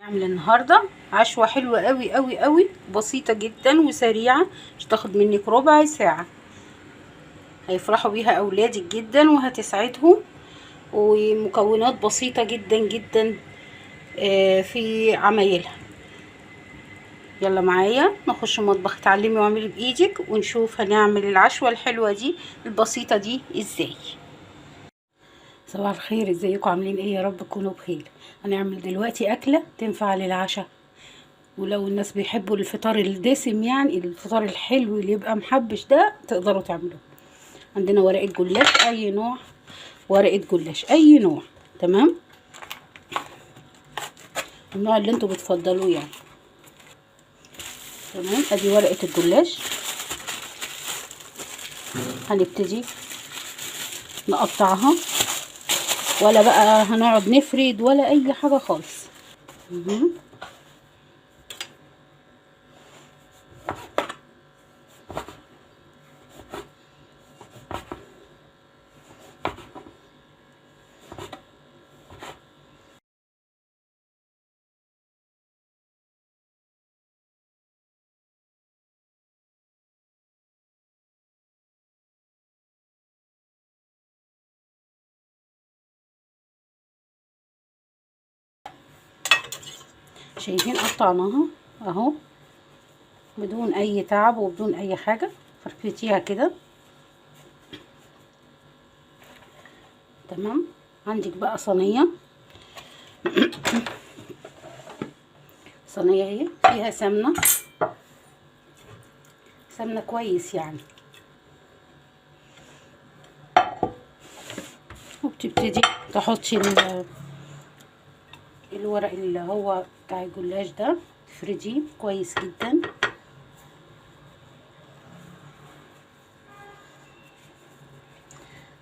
نعمل النهارده عشوه حلوة قوي قوي قوي، بسيطة جدا وسريعة، مش تاخد منك ربع ساعة. هيفرحوا بيها اولادك جدا وهتسعدهم، ومكونات بسيطة جدا جدا في عمايلها. يلا معايا نخش مطبخ اتعلمي واعملي بايدك، ونشوف هنعمل العشوه الحلوة دي البسيطة دي ازاي. صباح الخير، ازيكم عاملين ايه؟ يا رب تكونوا بخير. هنعمل دلوقتي اكله تنفع للعشاء، ولو الناس بيحبوا الفطار الدسم، يعني الفطار الحلو اللي يبقى محبش ده، تقدروا تعملوه. عندنا ورقة جلاش، اي نوع ورقة جلاش، اي نوع، تمام، النوع اللي انتوا بتفضلوه يعني. تمام، ادي ورقة الجلاش. هنبتدي نقطعها، ولا بقى هنقعد نفرد ولا اي حاجة خالص. شايفين قطعناها اهو بدون اي تعب وبدون اي حاجة، فركتيها كده. تمام، عندك بقى صينية صينية اهي فيها سمنه، سمنه كويس يعني، وبتبتدي تحطي الورق اللي هو بتاع الجلاش ده، تفرديه كويس جدا.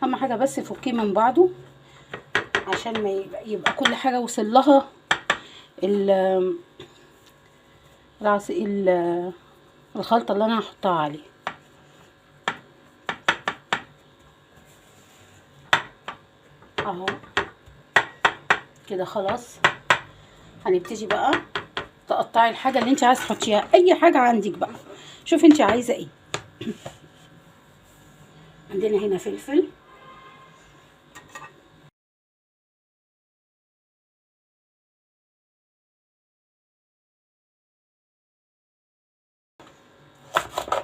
اهم حاجة بس فكيه من بعضه عشان ما يبقى كل حاجة وصل لها الخلطة اللي انا هحطها عليه. اهو كده خلاص. هنبتدي بقى تقطعي الحاجة اللي انت عايزه تحطيها، اي حاجة عندك بقى، شوفي انت عايزه ايه. عندنا هنا فلفل،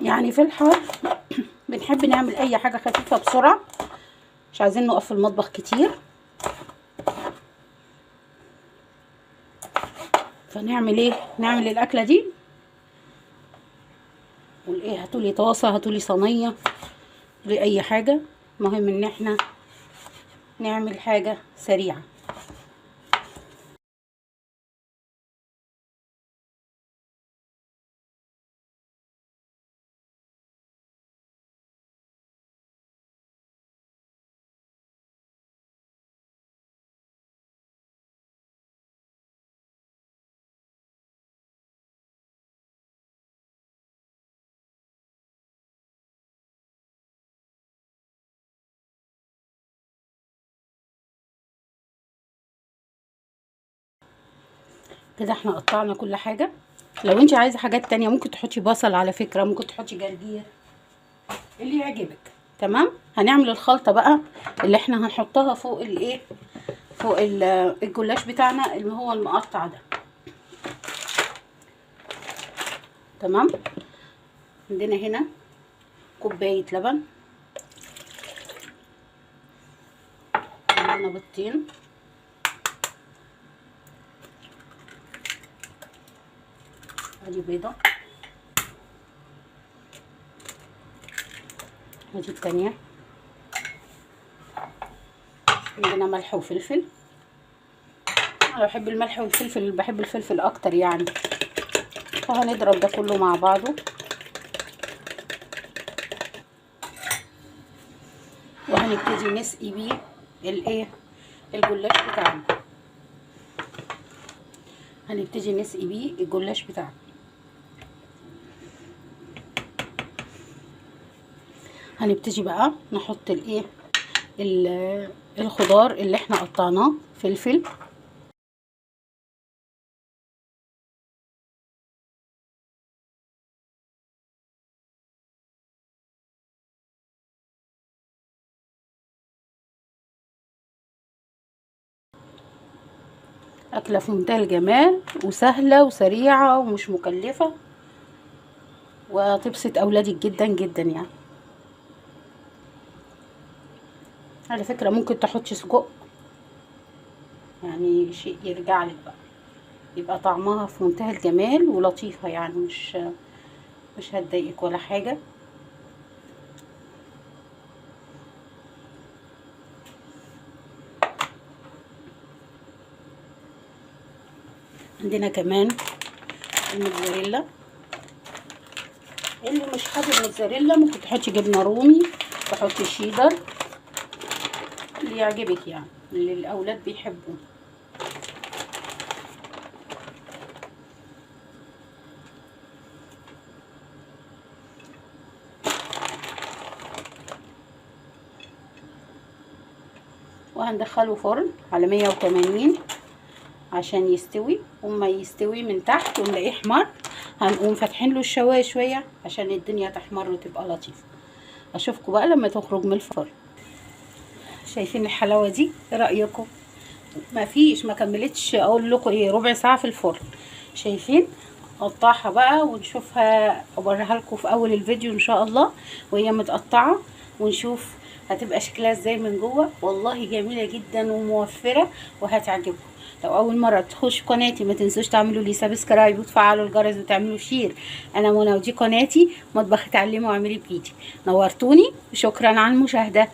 يعني في الحر بنحب نعمل اي حاجة خفيفة بسرعة، مش عايزين نقف في المطبخ كتير، فنعمل ايه؟ نعمل الاكلة دي. والايه، هاتولي طاسه، هاتولي صينية، لاي حاجة، المهم ان احنا نعمل حاجة سريعة. كده احنا قطعنا كل حاجة. لو انت عايزة حاجات تانية ممكن تحطي بصل على فكرة، ممكن تحطي جرجير، اللي يعجبك. تمام، هنعمل الخلطة بقى اللي احنا هنحطها فوق الايه، فوق الجلاش بتاعنا اللي هو المقطع ده. تمام، عندنا هنا كوباية لبن، عندنا بيضتين، ادي بيضة، ادي التانية، عندنا ملح وفلفل. انا بحب الملح والفلفل، بحب الفلفل اكتر يعني، فهنضرب ده كله مع بعضه. وهنبتدي نسقي بيه الايه، الجلاش بتاعنا. هنبتدي نسقي بيه الجلاش بتاعنا. هنبتدي بقى نحط الايه، الخضار اللي احنا قطعناه، فلفل، اكله في منتهى الجمال وسهلة وسريعة ومش مكلفة، وتبسط اولادك جدا جدا يعني. على فكرة ممكن تحطي سجق، يعني شيء يرجع لك بقى، يبقى طعمها في منتهى الجمال ولطيفة يعني، مش هتضايقك ولا حاجة. عندنا كمان الموتزاريلا، اللي مش حابب الموتزاريلا ممكن تحطي جبنه رومي، تحطي شيدر، اللي يعجبك يعني، اللي الاولاد بيحبوه. وهندخله فرن على 180 عشان يستوي، وما يستوي من تحت ونلاقيه احمر هنقوم فاتحين له الشوايه شوية عشان الدنيا تحمر وتبقى لطيفة. اشوفكم بقى لما تخرج من الفرن. شايفين الحلاوة دي؟ ايه رايكم؟ ما فيش، ما كملتش اقول لكم ايه، ربع ساعة في الفرن. شايفين؟ قطعها بقى ونشوفها، اوريها لكم في اول الفيديو ان شاء الله وهي متقطعه، ونشوف هتبقى شكلها ازاي من جوه. والله جميلة جدا وموفره وهتعجبكم. لو اول مرة تخش قناتي ما تنسوش تعملوا لي subscribe وتفعلوا الجرس وتعملوا share. انا منى ودي قناتي مطبخ اتعلمي واعملي بايدي. نورتوني وشكرا على المشاهدة.